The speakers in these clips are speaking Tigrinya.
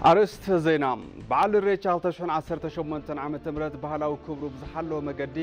ኣርእስተ ዜና። በዓል ኢሬቻ ክልተ ሽሕን ዓሰርተ ሸሞንተን ዓመተ ምህረት ባህላዊ ክብሩ ብዝሓለወ መገዲ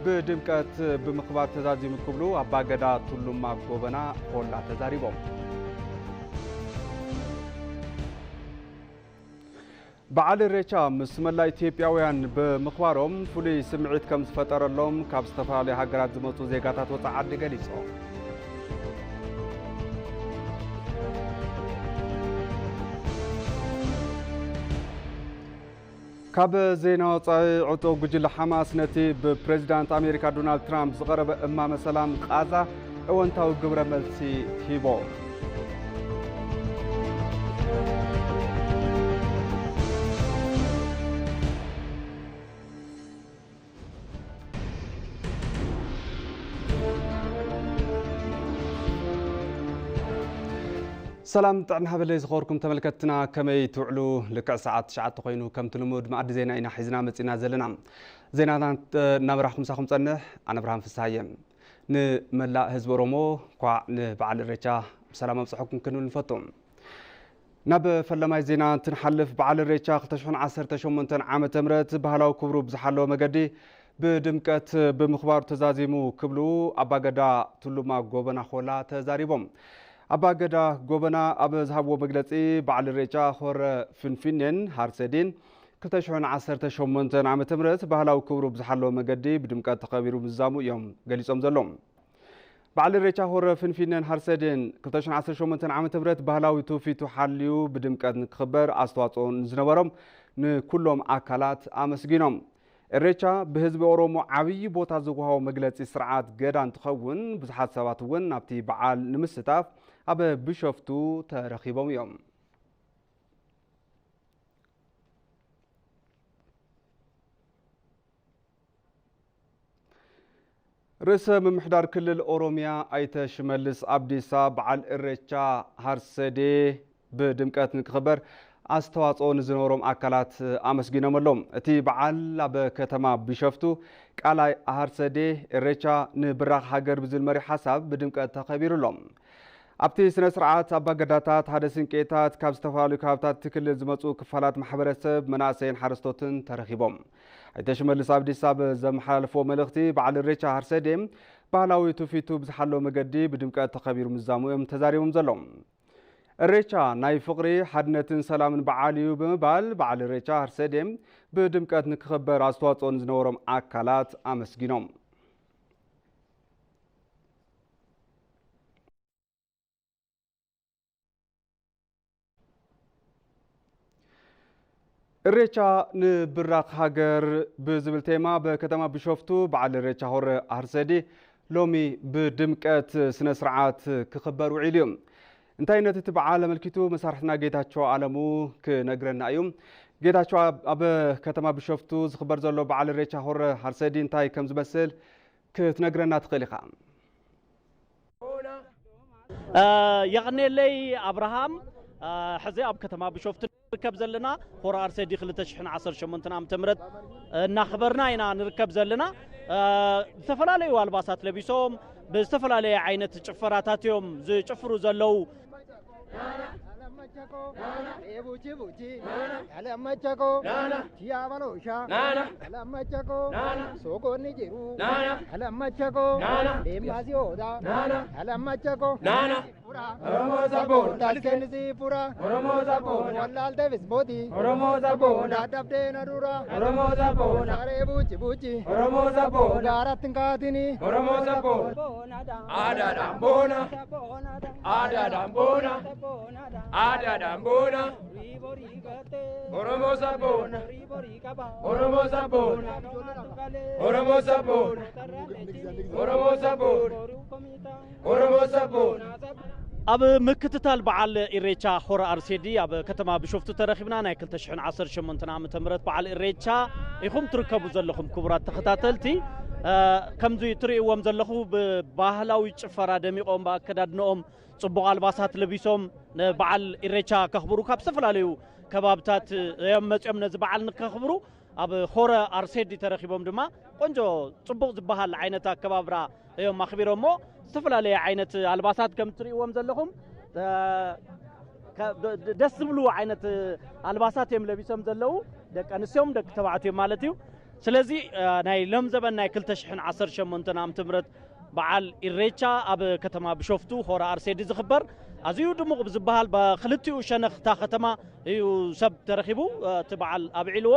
ብድምቀት ብምኽባር ተዛዚሙ ክብሉ ኣባገዳ ቱሉማ ጎበና ሆላ ተዛሪቦም። በዓል ኢሬቻ ምስ መላእ ኢትዮጵያውያን ብምኽባሮም ፍሉይ ስምዒት ከም ዝፈጠረሎም ካብ ዝተፈላለዩ ሃገራት ዝመጹ ዜጋታት ወጻኢ ዓዲ ገሊጾም። ካብ ዜና ወጻኢ፣ ዕጡቕ ጉጅለ ሓማስ ነቲ ብፕሬዚዳንት ኣሜሪካ ዶናልድ ትራምፕ ዝቐረበ እማመ ሰላም ቓዛ እወንታዊ ግብረ መልሲ ሂቦ። ሰላም ጥዕና ሃበለይ ዝኸበርኩም ተመልከትትና፣ ከመይ ትውዕሉ? ልክዕ ሰዓት ትሽዓተ ኮይኑ ከምቲ ልሙድ መኣዲ ዜና ኢና ሒዝና መጺና ዘለና። ዜናና እናመራሕኩም ምሳኹም ጸንሕ ኣነ ብርሃን ፍስሃየ። ንመላእ ህዝቢ ኦሮሞ እንኳዕ ንበዓል ኢሬቻ ብሰላም ኣብጽሐኩም ክንብል ንፈቱ። ናብ ፈለማይ ዜና እንትንሓልፍ፣ በዓል ኢሬቻ ክልተ ሽሕን ዓሰርተ ሸሞንተን ዓመተ ምህረት ባህላዊ ክብሩ ብዝሓለወ መገዲ ብድምቀት ብምኽባሩ ተዛዚሙ ክብሉ ኣባገዳ ቱሉማ ጎበና ሆላ ተዛሪቦም። ኣባገዳ ጎበና ኣብ ዝሃብዎ መግለጺ፣ በዓል ኢሬቻ ሆረ ፍንፊኔን ሃርሰዲን ክልተ ሽሕን ዓሰርተ ሸሞንተን ዓመተ ምህረት ባህላዊ ክብሩ ብዝሓለወ መገዲ ብድምቀት ተኸቢሩ ምዛሙ እዮም ገሊጾም ዘለዉ። በዓል ኢሬቻ ሆረ ፍንፊነን ሃርሰዴን ክልተ ሽሕን ዓሰርተ ሸሞንተን ዓመተ ምህረት ባህላዊ ትውፊቱ ሓልዩ ብድምቀት ንክኽበር ኣስተዋጽኦ ንዝነበሮም ንኩሎም ኣካላት ኣመስጊኖም። ኢሬቻ ብህዝቢ ኦሮሞ ዓብዪ ቦታ ዝወሃቦ መግለጺ ስርዓት ገዳ እንትኸውን፣ ብዙሓት ሰባት እውን ናብቲ በዓል ንምስታፍ ኣብ ቢሾፍቱ ተረኺቦም እዮም። ርእሰ ምምሕዳር ክልል ኦሮሚያ ኣይተ ሽመልስ ኣብዲሳ በዓል እሬቻ ሃርሰዴ ብድምቀት ንክኽበር ኣስተዋፅኦ ንዝነበሮም ኣካላት ኣመስጊኖም ኣለዉ። እቲ በዓል ኣብ ከተማ ቢሸፍቱ ቃላይ ሃርሰዴ እሬቻ ንብራኽ ሃገር ብዝብል መሪሕ ሓሳብ ብድምቀት ተኸቢሩ ኣሎ። ኣብቲ ስነ ስርዓት ኣባገዳታት፣ ሓደ ስንቄታት፣ ካብ ዝተፈላለዩ ከባብታት እቲ ክልል ዝመፁ ክፋላት ማሕበረሰብ፣ መናእሰይን ሓረስቶትን ተረኺቦም። ኣይተ ሽመልስ ኣብዲሳ ኣብ ዘመሓላለፍዎ መልእኽቲ፣ በዓል እሬቻ ሃርሰዴ ባህላዊ ትውፊቱ ብዝሓለወ መገዲ ብድምቀት ተኸቢሩ ምዛሙ እዮም ተዛሪቦም ዘለዉ። እሬቻ ናይ ፍቕሪ፣ ሓድነትን ሰላምን በዓል እዩ ብምባል፣ በዓል እሬቻ ሃርሰዴ ብድምቀት ንክኽበር ኣስተዋፅኦ ንዝነበሮም ኣካላት ኣመስጊኖም። እሬቻ ንብራኽ ሃገር ብዝብል ቴማ፣ በከተማ ቢሾፍቱ በዓል እሬቻ ሆረ ሃርሰዲ ሎሚ ብድምቀት ስነ ስርዓት ክኽበር ውዒሉ እዩ። እንታይነት እቲ በዓል ኣመልኪቱ መሳርሕትና ጌታቸው ኣለሙ ክነግረና እዩ። ጌታቸው፣ ኣብ፣ ኣብ ከተማ ቢሾፍቱ ዝኽበር ዘሎ በዓል እሬቻ ሆረ ሃርሰዲ እንታይ ከም ዝመስል ክትነግረና ትኽእል ኢኻ? እ፣ የቐኔለይ ኣብርሃም። እ፣ ሕዚ ኣብ ከተማ ቢሾፍቱ ንርከብ ዘለና፣ ሆራ ኣርሰዲ ክልተ ሽሕን ዓሰርተ ሸሞንተን ዓመተ ምህረት እናኽበርና ኢና ንርከብ ዘለና። እ፣ ዝተፈላለዩ ኣልባሳት ለቢሶም፣ ብዝተፈላለየ ዓይነት ጭፈራታት እዮም ዝጭፍሩ ዘለዉ። Alamachako, Ebuchi Buchi, Alamachako, Tiabalosha, Alamachako, Sogoni Jiru, Alamachako, Emasioda, Alamachako, Pura, Oromo Sabon, Tasken Zipura, Oromo Sabon, Walal Davis Boti, Oromo Sabon, Dadab Denadura, Oromo Sabon, Are Buchi Buchi, Oromo Sabon, Garat Katini, Oromo Sabon, Ada Dambona, Ada Dambona, Ada Dambona, Oromo Sabona, Oromo Sabona, Oromo Sabona, Oromo Sabona, Oromo Sabona. ኣብ ምክትታል በዓል ኢሬቻ ሆረ ኣርሴዲ ኣብ ከተማ ቢሾፍቱ ተረኺብና ናይ ክልተ ሽሕን ዓሰርተ ሸሞንተን ዓመተ ምህረት በዓል ኢሬቻ ኢኹም ትርከቡ ዘለኹም ክቡራት ተኸታተልቲ። እ፣ ከምዚ ትርእይዎም ዘለኹ ብባህላዊ ጭፈራ ደሚቖም ብኣከዳድንኦም ጽቡቕ ኣልባሳት ለቢሶም ንበዓል ኢሬቻ ከኽብሩ ካብ ዝተፈላለዩ ከባብታት እዮም መጺኦም ነዚ በዓል ንከኽብሩ ኣብ ሆረ ኣርሴዲ ተረኺቦም ድማ ቆንጆ ጽቡቕ ዝበሃል ዓይነት ኣከባብራ እዮም ኣኽቢሮሞ። ዝተፈላለየ ዓይነት ኣልባሳት ከም ትርእይዎም ዘለኹም፣ እ፣ ደስ ዝብሉ ዓይነት ኣልባሳት እዮም ለቢሶም ዘለዉ፣ ደቂ ኣንስቲዮም ደቂ ተባዕትዮ ማለት እዩ። ስለዚ ናይ ሎም ዘበን ናይ ክልተ ሽሕን ዓሰርተ ሸሞንተን ዓመተ ምህረት በዓል ኢሬቻ ኣብ ከተማ ቢሾፍቱ ሆራ ኣርሴዲ ዝኽበር ኣዝዩ ድሙቕ ብዝበሃል ብክልቲኡ ሸነኽታ ከተማ እዩ ሰብ ተረኺቡ እቲ በዓል ኣብዒልዎ።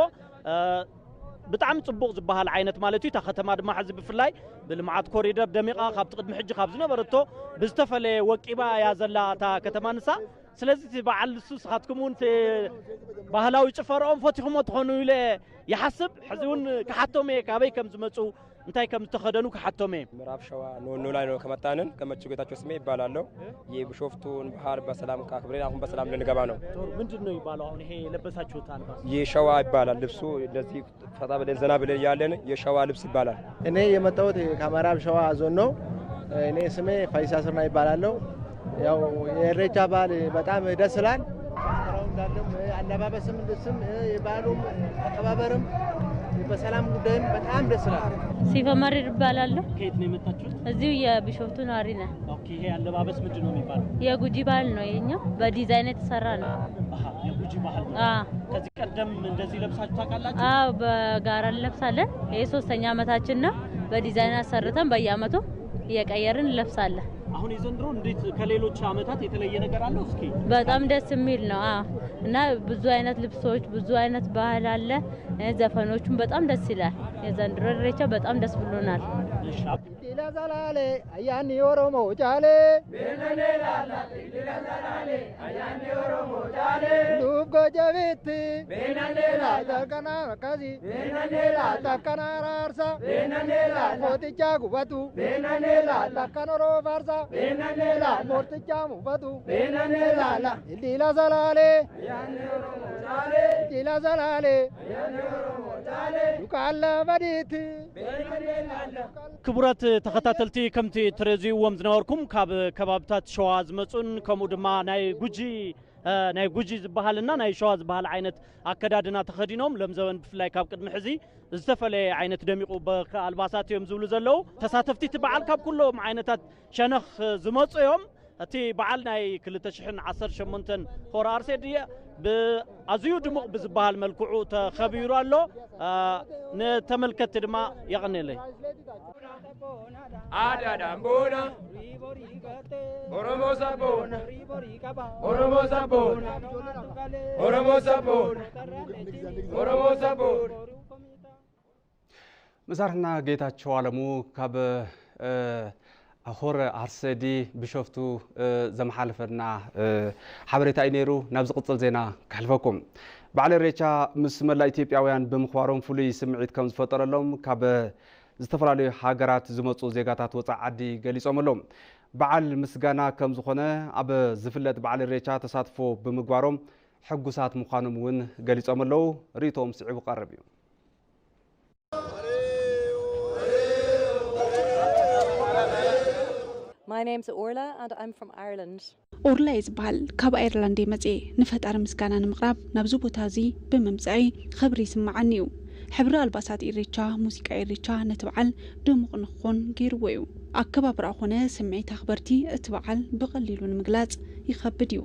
ብጣዕሚ ጽቡቕ ዝበሃል ዓይነት ማለት እዩ። እታ ከተማ ድማ ሕዚ ብፍላይ ብልምዓት ኮሪደር ደሚቓ ካብቲ ቅድሚ ሕጂ ካብ ዝነበረቶ ብዝተፈለየ ወቂባ እያ ዘላ እታ ከተማ ንሳ። ስለዚ እቲ በዓል ንሱ ንስኻትኩም እውን እቲ ባህላዊ ጭፈርኦም ፈቲኹሞ ትኾኑ ኢለ ይሓስብ። ሕዚ እውን ክሓቶም እየ ካበይ ከም ዝመፁ እንታይ ከም ዝተኸደኑ ክሓቶም እየ። ምዕራብ ሸዋ ኖኖ ላይ ነው ከመጣንን። ገመቹ ጌታቸው ስሜ ይባላለሁ። የቢሾፍቱን ባህል በሰላም አክብረን አሁን በሰላም ልንገባ ነው። ምንድን ነው የሚባለው አሁን ይሄ የለበሳችሁት አልባስ? የሸዋ ይባላል ልብሱ። እንደዚህ ፈታ ብለን ዘና ብለን እያለን የሸዋ ልብስ ይባላል። እኔ የመጣሁት ከምዕራብ ሸዋ ዞን ነው። እኔ ስሜ ፈይሳ ስርና ይባላለሁ። ያው የኢሬቻ በዓል በጣም ደስ ይላል። ጭፈራው እንዳለም አለባበስም ልብስም የበዓሉም አከባበርም በሰላም ጉዳይም በጣም ደስ ይላል። ሲፈ መሪር እባላለሁ። ከየት ነው የመጣችሁት? እዚሁ የቢሾፍቱ ነዋሪ ነን። ኦኬ፣ ይሄ አለባበስ ምንድን ነው የሚባለው? የጉጂ ባህል ነው የኛ፣ በዲዛይን የተሰራ ነው። አሃ፣ የጉጂ ባህል ነው። አዎ። ከዚህ ቀደም እንደዚህ ለብሳችሁ ታውቃላችሁ? አዎ፣ በጋራ እንለብሳለን። ይሄ ሶስተኛ ዓመታችን ነው። በዲዛይን አሰርተን በየዓመቱ እየቀየርን እንለብሳለን። አሁን የዘንድሮ እንዴት ከሌሎች ዓመታት የተለየ ነገር አለው? እስኪ። በጣም ደስ የሚል ነው። አዎ። እና ብዙ አይነት ልብሶች፣ ብዙ አይነት ባህል አለ። እ፣ ዘፈኖቹም በጣም ደስ ይላል። የዘንድሮ ኢሬቻ በጣም ደስ ብሎናል። እሺ። Dila zalale ayani oromo jale. Lub gojabitti. Takana kazi. Takana rarsa. Moticha gubatu. Takana oro farsa. Moticha mubatu. Dila zalale. Dila zalale. Dukala baditi. ክቡራት ተኸታተልቲ፣ ከምቲ ትረዝይዎም ዝነበርኩም ካብ ከባብታት ሸዋ ዝመጹን ከምኡ ድማ ናይ ጉጂ፣ እ፣ ናይ ጉጂ ዝበሃልና ናይ ሸዋ ዝበሃል ዓይነት ኣከዳድና ተኸዲኖም ሎም ዘበን ብፍላይ ካብ ቅድሚ ሕዚ ዝተፈለየ ዓይነት ደሚቑ በ-፣ ኣልባሳት እዮም ዝብሉ ዘለዉ። ተሳተፍቲ እቲ በዓል ካብ ኩሎም ዓይነታት ሸነኽ ዝመጹ እዮም። እቲ በዓል ናይ ክልተ ሽሕን ዓሰርተ ሸሞንተን ሆራ ኣርሴዲ ብኣዝዩ ድሙቕ ብዝበሃል መልክዑ ተኸቢሩ ኣሎ። አ፣ ንተመልከትቲ ድማ የቐንየለይ። Ada dambona. Oromo sabona. Oromo sabona. Oromo sabona. Oromo sabona. መሳርሕና ጌታቸው ኣለሙ ካብ፣ እ፣ ሆረ ኣርሰዲ ቢሾፍቱ፣ እ፣ ዘመሓለፈና፣ እ፣ ሓበሬታ እዩ ነይሩ። ናብ ዝቕጽል ዜና ከሕልፈኩም። በዓል ኢሬቻ ምስ መላእ ኢትዮጵያውያን ብምኽባሮም ፍሉይ ስምዒት ከም ዝፈጠረሎም ካብ ዝተፈላለዩ ሃገራት ዝመጹ ዜጋታት ወጻኢ ዓዲ ገሊጾም ኣለዉ። በዓል ምስጋና ከም ዝኾነ ኣብ ዝፍለጥ በዓል ኢሬቻ ተሳትፎ ብምግባሮም ሕጉሳት ምዃኖም እውን ገሊጾም ኣለዉ። ርእይቶኦም ስዒቡ ቀርብ እዩ። My name's Orla and I'm from Ireland. ኦርላ እየ ዝበሃል። ካብ ኣየርላንድ እየ መፅየ። ንፈጣሪ ምስጋና ንምቕራብ ናብዚ ቦታ እዚ ብምምፅዐይ ኽብሪ ይስምዓኒ እዩ። ሕብሪ ኣልባሳት ኢሬቻ፣ ሙዚቃ ኢሬቻ ነቲ በዓል ድሙቕ ንክኾን ገይርዎ እዩ። ኣከባብራ ኾነ ስምዒት ኣኽበርቲ እቲ በዓል ብቐሊሉ ንምግላፅ ይኸብድ እዩ።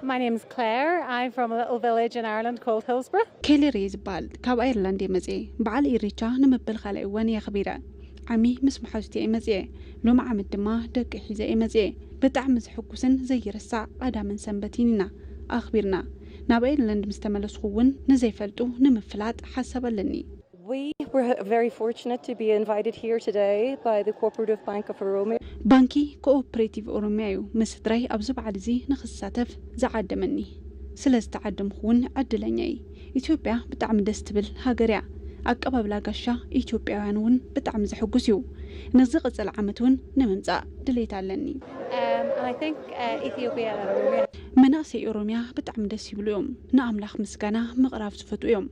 My name's Claire. I'm from a little village in Ireland called Hillsborough. ኬሌር እየ ዝበሃል። ካብ ኣየርላንድ እየ መፅየ። በዓል ኢሬቻ ንምበል ካልኣይ እዋን እየ ኣኽቢረ። ዓሚ ምስ መሓዙተይ እየ መፅየ። ሎሚ ዓመት ድማ ደቂ ሒዘ እየ መፅየ። ብጣዕሚ ዘሕጉስን ዘይርሳዕ ቀዳምን ሰንበትን ኢና ኣኽቢርና። ናብ ኣየርላንድ ምስ ተመለስኹ እውን ንዘይፈልጡ ንምፍላጥ ሓሳብ ኣለኒ። We were very fortunate to be invited here today by the Cooperative Bank of Oromia. ባንኪ ኮኦፕሬቲቭ ኦሮሚያ እዩ ምስ ስድራይ ኣብዚ በዓል እዚ ንኽሳተፍ ዝዓደመኒ። ስለ ዝተዓደምኹ እውን ዕድለኛ እየ። ኢትዮጵያ ብጣዕሚ ደስ ትብል ሃገር እያ። ኣቀባብላ ጋሻ ኢትዮጵያውያን እውን ብጣዕሚ ዘሕጉስ እዩ። ንዝቕፅል ዓመት እውን ንምምፃእ ድሌት ኣለኒ። Um, and I think uh, Ethiopia and Oromia. መናእሰይ ኦሮሚያ ብጣዕሚ ደስ ይብሉ እዮም። ንኣምላኽ ምስጋና ምቕራብ ዝፈትዉ እዮም።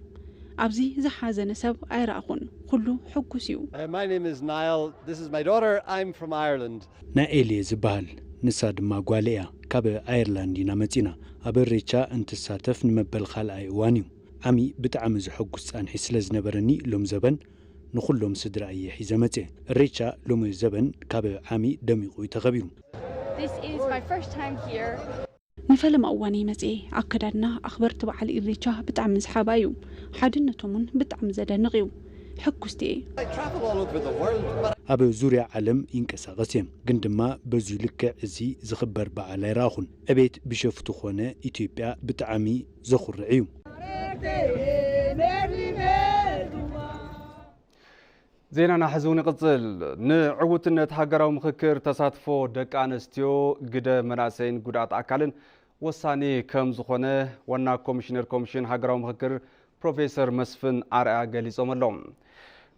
ኣብዚ ዝሓዘነ ሰብ ኣይረኣኹን። ኩሉ ሕጉስ እዩ። Uh, my name is Niall. This is my daughter. I'm from Ireland. ናኤል እየ ዝበሃል፣ ንሳ ድማ ጓለይ እያ። ካብ ኣየርላንድ ኢና መጺና። ኣብ እሬቻ እንትሳተፍ ንመበል ካልኣይ እዋን እዩ። ዓሚ ብጣዕሚ ዘሐጉስ ጻንሒት ስለ ዝነበረኒ ሎም ዘበን ንኹሎም ስድራ እየ ሒዘ መጽየ። እሬቻ ሎሚ ዘበን ካብ ዓሚ ደሚቑ እዩ ተኸቢሩ። This is my first time here. ፈለማ እዋን ይመጽኤ ኣከዳድና ኣኽበርቲ በዓል ኢሬቻ ብጣዕሚ ዝሓባ እዩ። ሓድነቶም እውን ብጣዕሚ ዘደንቕ እዩ። ሕጉስቲ እየ። ኣብ ዙርያ ዓለም ይንቀሳቐስ እየ፣ ግን ድማ በዙይ ልክዕ እዚ ዝኽበር በዓል ኣይረኣኹን። ዕቤት ቢሾፍቱ ኾነ ኢትዮጵያ ብጣዕሚ ዘኹርዕ እዩ። ዜናና ሕዚ እውን ይቕጽል። ንዕውትነት ሃገራዊ ምኽክር ተሳትፎ ደቂ ኣንስትዮ፣ ግደ መናእሰይን ጉድኣት ኣካልን ወሳኒ ከም ዝኾነ ዋና ኮሚሽነር ኮሚሽን ሃገራዊ ምኽክር ፕሮፌሰር መስፍን ኣርኣያ ገሊጾም ኣለዉ።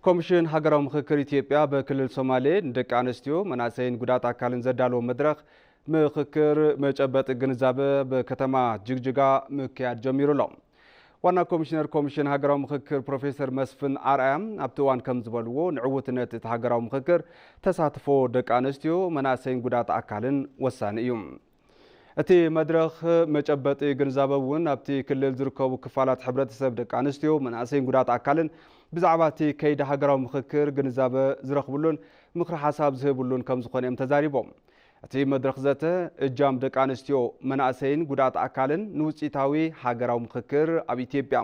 ኮሚሽን ሃገራዊ ምኽክር ኢትዮጵያ በክልል ሶማሌ ንደቂ ኣንስትዮ፣ መናእሰይን ጉድኣት ኣካልን ዘዳለዎ መድረኽ ምኽክር መጨበጢ ግንዛበ በከተማ ጅግጅጋ ምክያድ ጀሚሩ ኣሎ። ዋና ኮሚሽነር ኮሚሽን ሃገራዊ ምኽክር ፕሮፌሰር መስፍን ኣርኣያ ኣብቲ እዋን ከም ዝበልዎ፣ ንዕውትነት እቲ ሃገራዊ ምኽክር ተሳትፎ ደቂ ኣንስትዮ፣ መናእሰይን ጉድኣት ኣካልን ወሳኒ እዩ። እቲ መድረኽ መጨበጢ ግንዛበ እውን ኣብቲ ክልል ዝርከቡ ክፋላት ሕብረተሰብ፣ ደቂ ኣንስትዮ፣ መናእሰይን ጉድኣት ኣካልን ብዛዕባ እቲ ከይዲ ሃገራዊ ምኽክር ግንዛበ ዝረኽብሉን ምኽሪ ሓሳብ ዝህብሉን ከም ዝኾነ እዮም ተዛሪቦም። እቲ መድረኽ ዘተ፣ እጃም ደቂ ኣንስትዮ፣ መናእሰይን ጉድኣት ኣካልን ንውፅኢታዊ ሃገራዊ ምኽክር ኣብ ኢትዮጵያ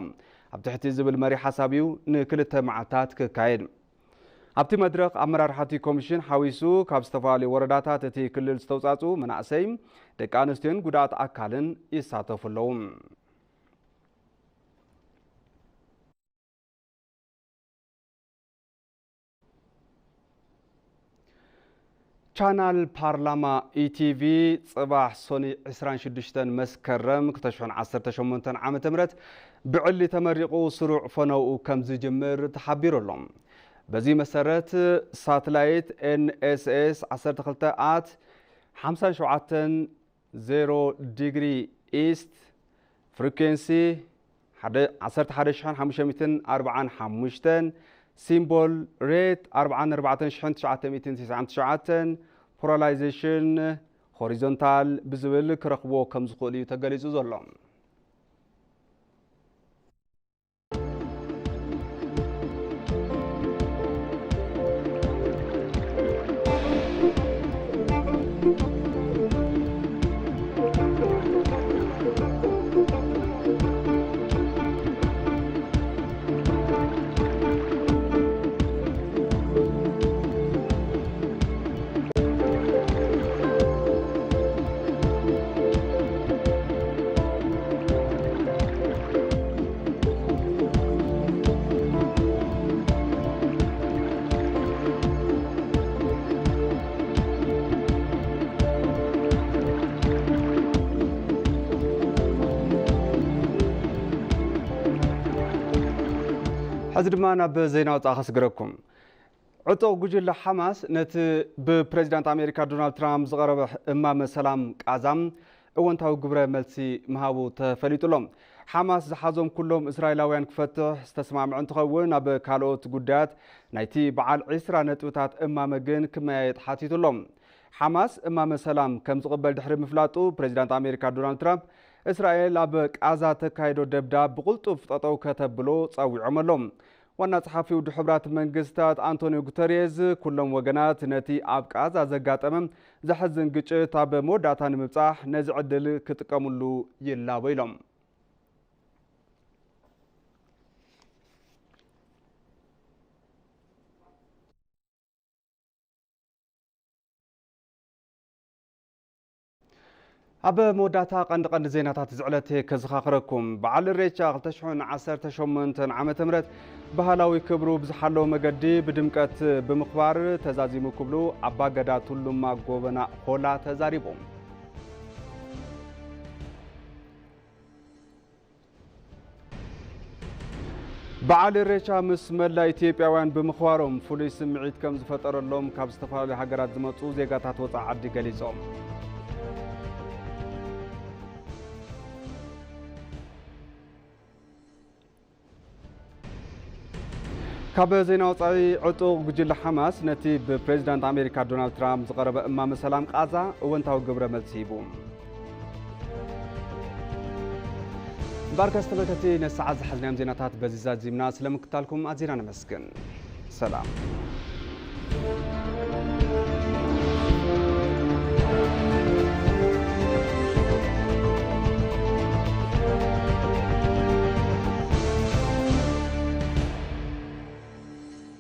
ኣብ ትሕቲ ዝብል መሪሕ ሓሳብ እዩ ንክልተ መዓልታት ክካየድ። ኣብቲ መድረኽ ኣመራርሓ እቲ ኮሚሽን ሓዊሱ ካብ ዝተፈላለዩ ወረዳታት እቲ ክልል ዝተውፃፅኡ መናእሰይ፣ ደቂ ኣንስትዮን ጉድኣት ኣካልን ይሳተፉ ኣለዉ። ቻናል ፓርላማ ኢቲቪ ጽባሕ ሶኒ ዕስራን ሽዱሽተን መስከረም ክልተ ሽሕን ዓሰርተ ሸሞንተን ዓመተ ምህረት ብዕሊ ተመሪቑ ስሩዕ ፈነውኡ ከም ዝጅምር ተሓቢሩ ኣሎ። በዚ መሰረት ሳትላይት ኤንኤስኤስ ዓሰርተ ክልተ ኣት ሓምሳን ሸውዓተን ዜሮ ዲግሪ ኢስት፣ ፍሪኩንሲ ሓደ- ዓሰርተ ሓደ ሽሕን ሓሙሽተ ሚእትን ኣርባዓን ሓሙሽተን፣ ሲምቦል ሬት ኣርባዓን ኣርባዕተን ሽሕን ትሽዓተ ሚእትን ትስዓን ትሽዓተን፣ ፖላራይዜሽን ሆሪዞንታል ብዝብል ክረኽብዎ ከም ዝኽእሉ እዩ ተገሊጹ ዘሎ። ሕዚ ድማ ናብ ዜና ወጻኢ ከስግረኩም። ዕጡቕ ጉጅለ ሓማስ ነቲ ብፕሬዚዳንት ኣሜሪካ ዶናልድ ትራምፕ ዝቐረበ እማመ ሰላም ቃዛ እወንታዊ ግብረ መልሲ ምሃቡ ተፈሊጡ ኣሎ። ሓማስ ዝሓዞም ኩሎም እስራኤላውያን ክፈትሕ ዝተስማምዐ እንትኸውን፣ ኣብ ካልኦት ጉዳያት ናይቲ በዓል ዕስራ ነጥብታት እማመ ግን ክመያየጥ ሓቲቱ ኣሎ። ሓማስ እማመ ሰላም ከም ዝቕበል ድሕሪ ምፍላጡ፣ ፕሬዚዳንት ኣሜሪካ ዶናልድ ትራምፕ እስራኤል ኣብ ቃዛ ተካይዶ ደብዳብ ብቕልጡፍ ጠጠው ከተብሎ ጸዊዖም ኣሎ። ዋና ጸሓፊ ውድብ ሕቡራት መንግስታት ኣንቶኒዮ ጉተሬዝ፣ ኩሎም ወገናት ነቲ ኣብ ቃዛ ዘጋጠመ ዘሕዝን ግጭት ኣብ መወዳእታ ንምብጻሕ ነዚ ዕድል ክጥቀሙሉ ይላቦ ኢሎም። ኣብ መወዳእታ ቀንዲ ቀንዲ ዜናታት እዚ ዕለት ከዘኻኽረኩም። በዓል ኢሬቻ ክልተ ሽሕን ዓሰርተ ሸሞንተን ዓመተ ምህረት ባህላዊ ክብሩ ብዝሓለወ መገዲ ብድምቀት ብምኽባር ተዛዚሙ ክብሉ ኣባ ገዳ ቱሉማ ጎበና ሆላ ተዛሪቦም። በዓል ኢሬቻ ምስ መላእ ኢትዮጵያውያን ብምኽባሮም ፍሉይ ስምዒት ከም ዝፈጠረሎም ካብ ዝተፈላለዩ ሃገራት ዝመጹ ዜጋታት ወጻኢ ዓዲ ገሊጾም። ካብ ዜና ወጻኢ፣ ዕጡቕ ጉጅለ ሓማስ ነቲ ብፕሬዚዳንት ኣሜሪካ ዶናልድ ትራምፕ ዝቐረበ እማመ ሰላም ቃዛ እወንታዊ ግብረ መልሲ ሂቡ። እምበኣርከስ ተመልከትቲ፣ ነዚ ሰዓት ዝሓዝናዮም ዜናታት በዚ ዛዚምና። ስለምክታልኩም ኣዚና ነመስግን። ሰላም።